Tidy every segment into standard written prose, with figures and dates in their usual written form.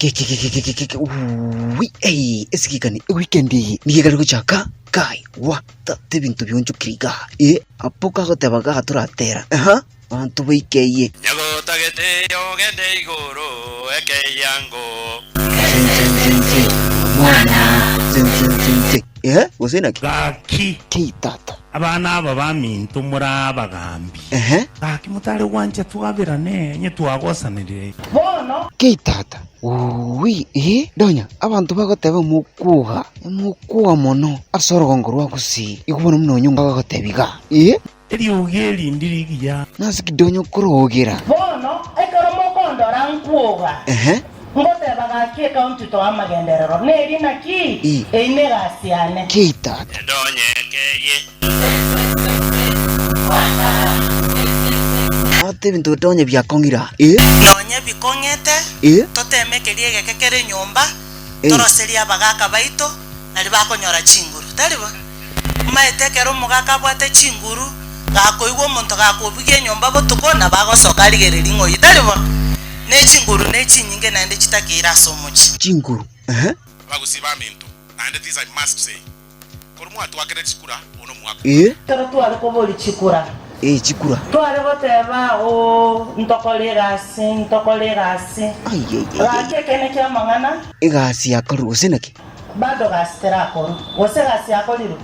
Kekekekekeke wuuwi ei esigikani eweekend eye nigo ekare gochaka kai wa tata ebinto bionchokire igaa eh apo kagoteba igaa toratera aha abanto baike eye. Nyagotagete ogende igoro ekeyango. Nse nse nse nse mwana nse nse nse nse eh gose naki? Gaki, Kei tata. abana aba baminto more abagambi. Ehe. Gaki motare gwancha twaberane, onye twagosanire. Bono. Kei tata. Wuuwi ee donya abanto bagoteba mokwoga mokwoga mono ase orogongo rwa gusii igo bono buna onyonga agagotebia iga ee. Eriogi eri ndiri rigiya. Nase ki donya okorogera? Bono ekero mokondora nkwoga, Ehe. ngoteba gaki ekaunti toa amagenderero neri naki? Ii. Eyio negasi yane. Kei tata. Ndonye keye. Ate ebinto donya biakong'ire aa ee. Nonye bikong'ete, Ee. toteme keria egeke kere nyomba, Ee. toroserie abagaaka baito, nario bakonyora chinguru. Tari bo? Omaete ekero omogaka abwate chinguru, gakoigwa omonto gakobugia enyomba botuko, nabo agosoka arigererie ng'a oyio tari bo? Ne chinguru ne chinyinge naende chitakeire ase omochie. Chinguru, ehe. Abagusii baminto, naende this I must say, korwa mwatwakerire chikura, obo nomwaka. Ee. Ekero tware koboria chikura. Ee, chikura. Tware goteba, Oo, ntokore egasi, ntokore egasi. Ai, ai, ai, Gaki ai. ekeene ki'amang'ana. Egasi yakorwa gose naki? Bado gasi terakorwa, gose gasi yakorirwe?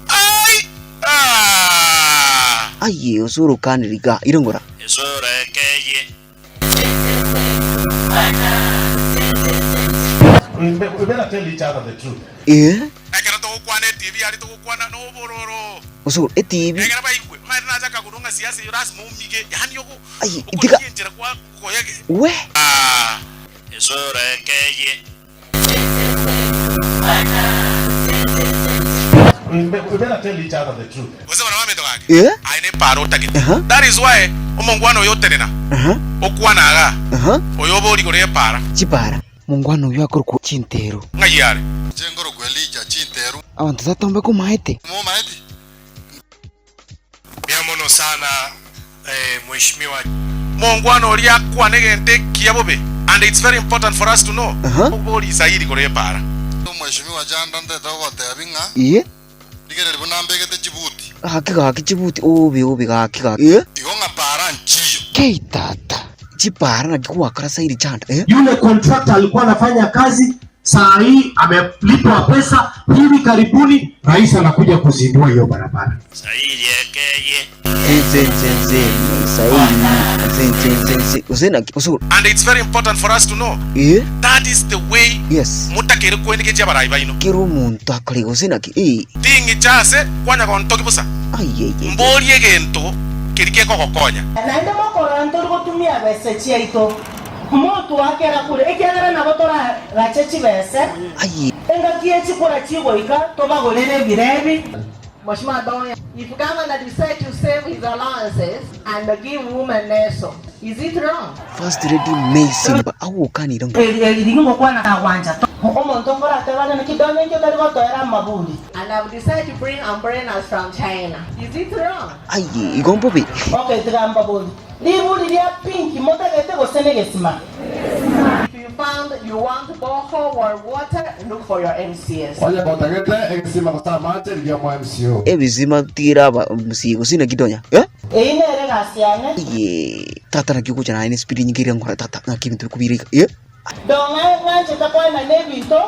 Ai! Ah! Aye, ase orokaneri iga, ire ngora. Esura ekeyie. We better tell each other the truth. Ee. Ekero togokwana etibi aria togokwana nobororo. Gose etibi. Ekero baigwe, omanyete nachaka korwa ng'a siasa eyio lasima omige, yaani ogo Aye, tiga. okorigia enchera kwa koyege. We. Ah! Esura ekeyie. We better tell each other the truth. Gose bana baminto gaki, Ee. aye nepaaro otagete. Aha. That is why omongwana oyo otenena, Aha. okwana igaa, Aha. oyo obe ore igoro y'epaara. Chipaara. Mongwana oyio akorokwa chinteru. Ng'ai are? Inche nkorokwa Elija, chinteru. Abanto tata mbe komaete. Momaeti? Mbuya mono sana mheshimiwa. Mongwana oria akwane egento ekiya bobe and it's very important for us to know. Aha. Obori Isairi igoro y'epaara. Omweshimiwa Janda ntete gogotebia ng'a Ee. rigereria buna mbegete chibuti. Gaki gaki chibuti obe obe gaki gaki. Ee. Igo ng'a paara nchiyo. Kei tata. Chipaara naki gwakora Sairi Janda eh. Yule contractor alikuwa anafanya kazi, saa hii amelipwa pesa, hivi karibuni rais anakuja kuzindua hiyo barabara. Sairi ekeyie. Nse nse nse Sairi nse nse nse nse gose naki gose And it's very important for us to know ee that is the way yes motakeire koendegeria abarai baino. kera omonto akore gose naki ee Ting'icha ase kwanya gontoki bosa, ai ai ai mborie egento keria kekogokonya. Naende mokorora ntori gotumia bese chiaito, motwakera kure, ekiagera nabo toragache chibese. Ai Engaki ye chikura chigoika, tobagorere ebirebi. Mheshimiwa Donya, if governor decide to save his allowances and give women leso, is it wrong? First Lady May Simba agokanire ng'a. Eri riria ngokwana tagwancha to. Omonto nkoratebane naki Donya inki otari gotoera amaburi. And I've decided to bring umbrellas from China, is it wrong? Aye, igo mbobe. Okay tiga mbabori. Riburi ria pink motagete gose negesima? If you found you want borehole or water, look for your MCAs. Onye gotagete egesima gose amache, rigia omo MCA. Ebisima tiraba mosii gose naki Donya eh? Eyio nere egasi yane. Aye, tata naki ogocha naye ne speed nyinge iria nkora tata ng'aki ebinto bikobira iga eh? Dong'ae ng'anchete koenana ebinto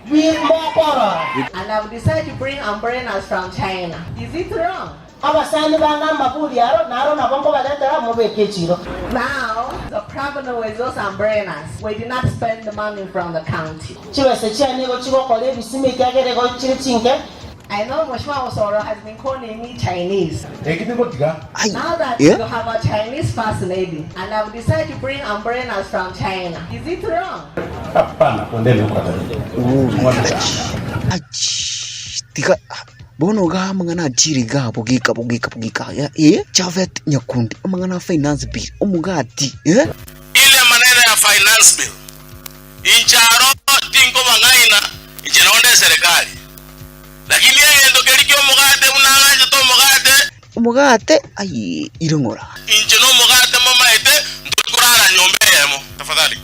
bi mokorora. And I've decided to bring umbrellas from China. Is it wrong? Abasani bane amaburi aro naro nabo nkobaretera mobeke echiro. Now, the problem with those umbrellas, we did not spend the money from the county. Chibesa chiane igo chigokora ebisima ekiagera igo chire chinke. I know Mheshimiwa Osoro has been calling me Chinese. Eki tigotiga. Ai, Now that eh? you have a Chinese first lady and I've decided to bring umbrellas from China, is it wrong? Hapana, kwendeni huko hata Obe, achi, achi, tiga, bono iga amang'ana achire iga bogeka bogeka bogeka aya, eh, Japhet Nyakundi, amang'ana a finance bill, omogati, eh. Ile maneno ya finance bill, inche aro tinkobang'aina, inche nonde eserekari. Lakini egento keria ki'omogate buna ang'anchete omogate. Omogate, aye, ire ng'ora. Inche nomogate momaete, ntori korara nyomba eyemo. Tafadhali.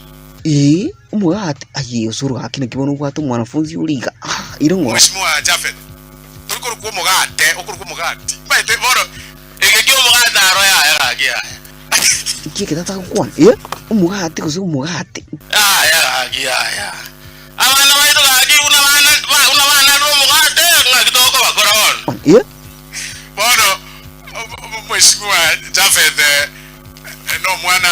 Ee, omogati, aye osoro gaki naki bono obwate omwanafunzi ore iga, ah, ire ng'ora. Mheshimiwa Japhet, tori korokwa omogate, okorokwa omogati. Omanyete bono Eke ki'omogati aro yaya gaki yaya. Nki eke tata agokwana? Ee, omogati gose omogate. Yaya gaki yaya. Abana baito gaki buna bana buna banarire omogate, ng'aki tokobakora bono? Ee. Bono Mheshimiwa Japhet nomwana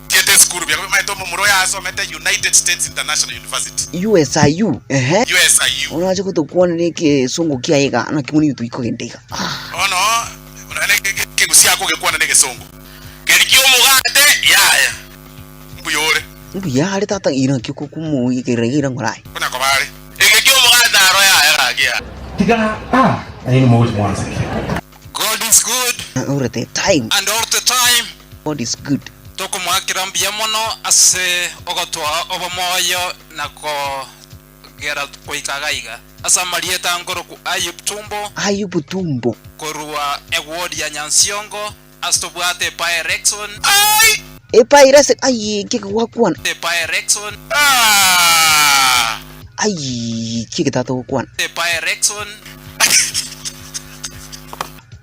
tiete esukuru buya, omanyete omomura oyo asomete United States International University. USIU, ehe. USIU. Bono ache gotokwanera egesongo kiaye iga, naki bono intwe toikogenda iga. Ah. Bono nonye ekegusii akogekwana na egesongo. Keria ki'omogate yaya. Mbuya ore. Mbuya are tata, ira naki okomoigerera iga ira ng'ora aye. Konya koba are. Eke ki'omogate aro yaya gaki yaya. Tiga ah, nainwe mogochi mwanseke. God is good. All the time. And all the time. God is good. Tokomoakera mbuya mono ase ogotoa obomoyo na kogera goika gaiga. Ase amarieta nkoroku Ayub Tumbo. Ayub Tumbo. Korwa eward ya Nyansiongo ase tobwate Epaerekson. Ai! Epairese, Aye, nki gwakwana? Epaerekson. Ah! Aye, ki eke tata ogokwana? Epaerekson.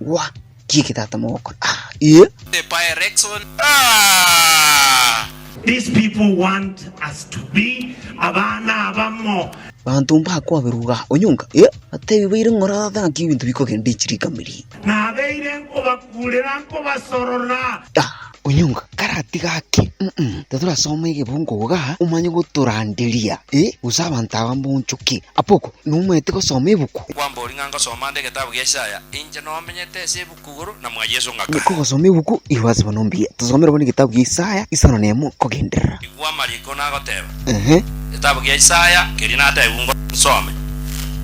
Gwa, ki eke tata mogokora? Ah, ee. Epaerekson. Ah! These people want us to be abana abamo. Banto mbakwaberwa igaa, onyonka, ee. Batebi baire ng'ora tata naki ebinto bikogenda echirikameri. Nabeire nkobakuurera nkobasorora. Ah, onyonka, karatiga ake, mm, tatorasoma egebungo igaa, omanye gotoranderia, eh, gose abanto aba mbonchoke. Apoko, nomaete gosoma ebuku? Kwambori ng'a ngosoma nde egetabu gia Isaya, inche nomenyete ase ebuku igoro na mwa Yeso ng'akare. Kogosoma ebuku, igo ase bono mbuya. Tosomere bono egetabu gia Isaya, isano nemo, kogenderera. Igwa amariko nagoteba. Ehe. Egetabu gia Isaya keria natebigwe nsome,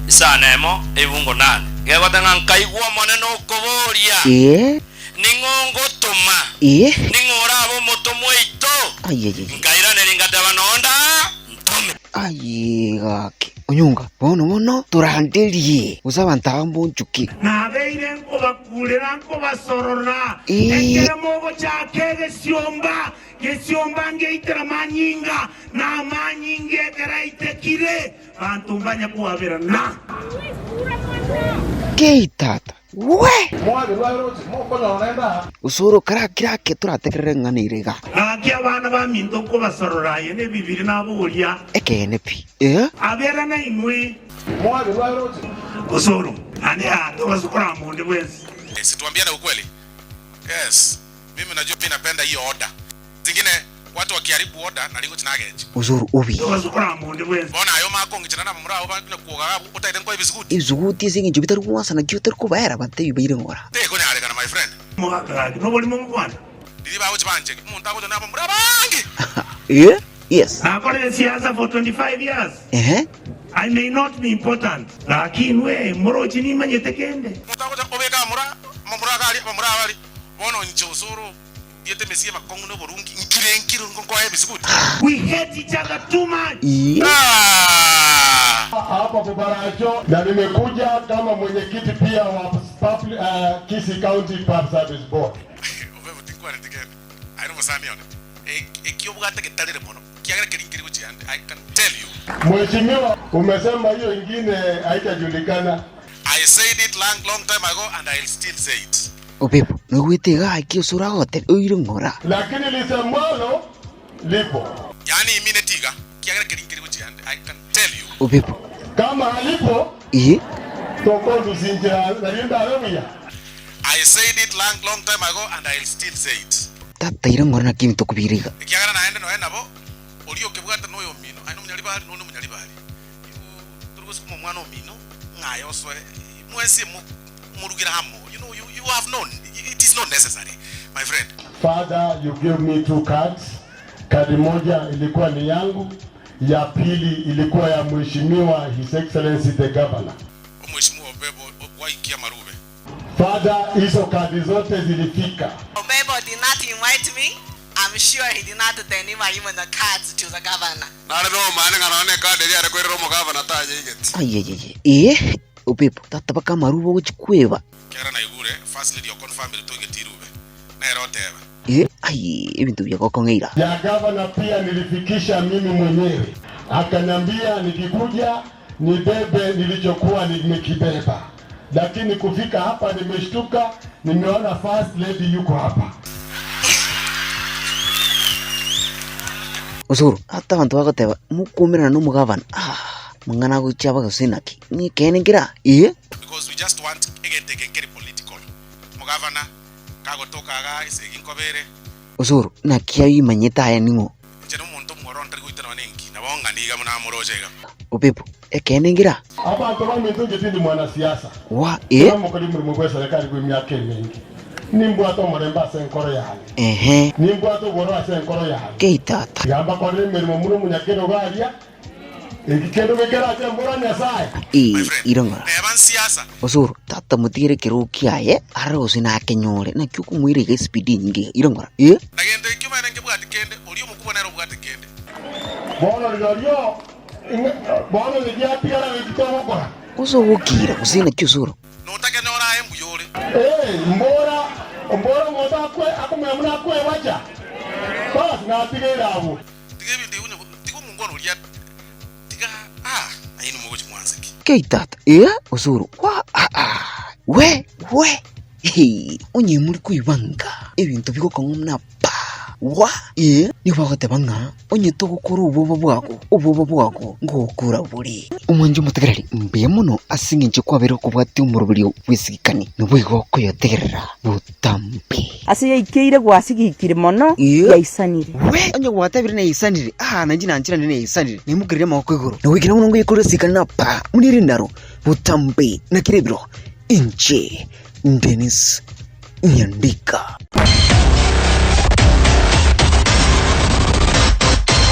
isano emo, ebungo nane, gegoteba ng'a nkaigwa Omonene okoboria, Ee. Ning'o ngotoma? Ee. Ning'o orabe omotomwa oito? Ayayaya. Nkairaneria ngateba, Nonda ntome. Aye gaki, onyonga, bono bono toranderie, gose abanto aba mbonchuke. Nabeire nkobakuurera nkobasorora, Ee. ekero mogochaka egesiomba, gesiomba ngeitera amanyinga, na amanyinga ekero aitekire, banto mbanye koaberana. Kei tata, we! Mwagerwa roche, mokonyora naende aa. Osoro karakire ake torategerere eng'ana ere iga. Gaki abana baminto nkobasorora aye nebibiri nabogoria. Ekeene pi, ee. Abera nainwe. Mwagerwa roche. Osoro, naende aa tobasa korama onde bwensi. Si tuambiane ukweli? Yes, mimi unajua mi napenda hiyo order. Zingine watu wakiharibu order naringo chinagechi. Osoro obi. Tobasa korama onde bwensi. Bono aye omanye kong'ichana nabamura abwo bande kwoga abwo otaete nkoe ebisuguti. Ebisuguti ase eng'encho bitari gwasa nakio otari kobaera batebi baire ng'ora. Tekonyarekana my friend. Omogaka gaki noborimo mokwana. Riria bagochi banchegi omonto agocha nabamura abange. Ee, yes. Nakorire siasa for 25 years. Ehe. I may not be important, gaki inwe moroche nimanyete kende. Omonto agocha obeka amura amamura iga aria abamura aba aria bono inche osoro ndiete emesie emakong'u na oborungi nkire nkire nkoe ebisuguti. We hate each other too much. Ee. Aah! Hapa Bobaracho na nimekuja kama mwenyekiti pia wa Public, Kisii County Pub Service Board. Obe tinkwaneti kende aye nomosani one eki obwate getarire mono kiagera keria nkeri gochia ande I can tell you. Mheshimiwa, umesema hiyo ingine haitajulikana. I said it long, long time ago and I'll still say it. Obebu, noigwete iga eki osoro agotebia, oire ng'ora. Lakini lisemwalo lipo. Yaani imineti iga, kiagera keria nkeri gochia ande I can tell you. Obebu. Kama halipo, Ee. tokondusinchera nario ndabe buya. I said it long, long time ago and I'll still say it. Tata ira ng'ora naki ebinto okobira iga. Ekiagera naende nonya nabo, oria okebwata noyo omino, aye nomonyaribari, na onde omonyaribari. Tori gosukuma omwana omino ng'a aye osoe, mwensi morugere amo, you know, you, you have no, it is not necessary, my friend. Father, you gave me two cards. Kadi moja ilikuwa ni yangu, ya pili ilikuwa ya Mheshimiwa His Excellency the Governor. Omweshimiwa Obebo gwaikia amarube. Father, hizo kadi zote zilifika. Obebo did not invite me, I'm sure he did not deliver even the cards to the governor. Nare nomanye ng'a nonya nekadi eria are koirera omogavana tayeigeti. Ayayaya ee obebu tata baka amaruba ogochi kweba. Ekero naigure first lady okonfirmire toigeti irube, nere oteba. Eh, aye ebinto biagokong'eira. Ya gavana pia nilifikisha mimi mwenyewe, akaniambia nikikuja nibebe nilichokuwa nimekibeba, lakini kufika hapa nimeshtuka, nimeona first lady yuko hapa. Osoro, ata abanto bagoteba mokoumerana na omogavana, ah, mang'ana agochia aba gose naki? Nekeene nkera? Ee. Because we just want egento eke nkeri political. Omogavana kagotoka igaa esegi nkobere. Osoro, naki aimanyete aya ning'o? Inche nomonto omwororo ntari goita nonya nenki, nabo ng'a niga buna amoroche iga. Opepo, ekeene nkera? Abanto baminto inche tindi mwanasiasa, Wa, ee. namokori omorimo bw'eserekari bw'emiaka emenge. Nimbwate omorembe ase enkoro yane. Ehe. Nimbwate obwororo ase enkoro yane. Kei tata. Tiga mbakorere emeremo buna omonyakerogo aria, eki kende gekerache mbora Nyasae. Ee, My friend, irong'ora. neba nsiasa. Osoro, tata motigere ekerogo kiaye, arore gose nakenyore, naki okomoira iga espeed enyinge iga, irong'ora. Ee. Na gento ekio omanyete nkebwati kende, oria omokubwa nere obwate kende. Bono rirorio, bono rigiatigara geki togokora. Gose ogokiira, gose naki Osoro? Notakenyora aye mbuya ore. Ee, mbora, mbora omonto akwe, akomanya buna akwebacha. Bas, natigeire abwo. Tiga ebinto ebi onye, tiga omongwana oria, tiga, ah, na inwe mogochia mwanse ki? Kei tata, ee, Osoro, wa, ah, ah, we, we, hee, onye muri koibanga ebinto bigokong'u buna pa, wa, ee, nigo bagoteba ng'a onye togokora obwoba bwago, obwoba bwago ngokora bore. Omwanchi omotegereri, mbuya mono ase engencho kwabeire okobwatia omoroberio bw'esigikani, naboigo okoyotegerera botambe. Ase yaikeire gwasigikire mono, yaisanire. We, onye gwatebire neisanire, aa, nainche nanchire neisanire, naimokererie amaboko igoro, na goikera buna ngoyekorera esigikani na pa, buna ere naro botambe, na kera ebiro, inche Dennis Nyandika.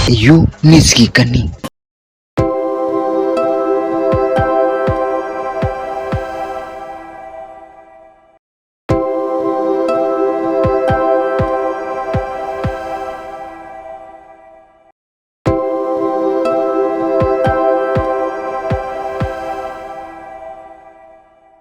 Eyio nesigikani.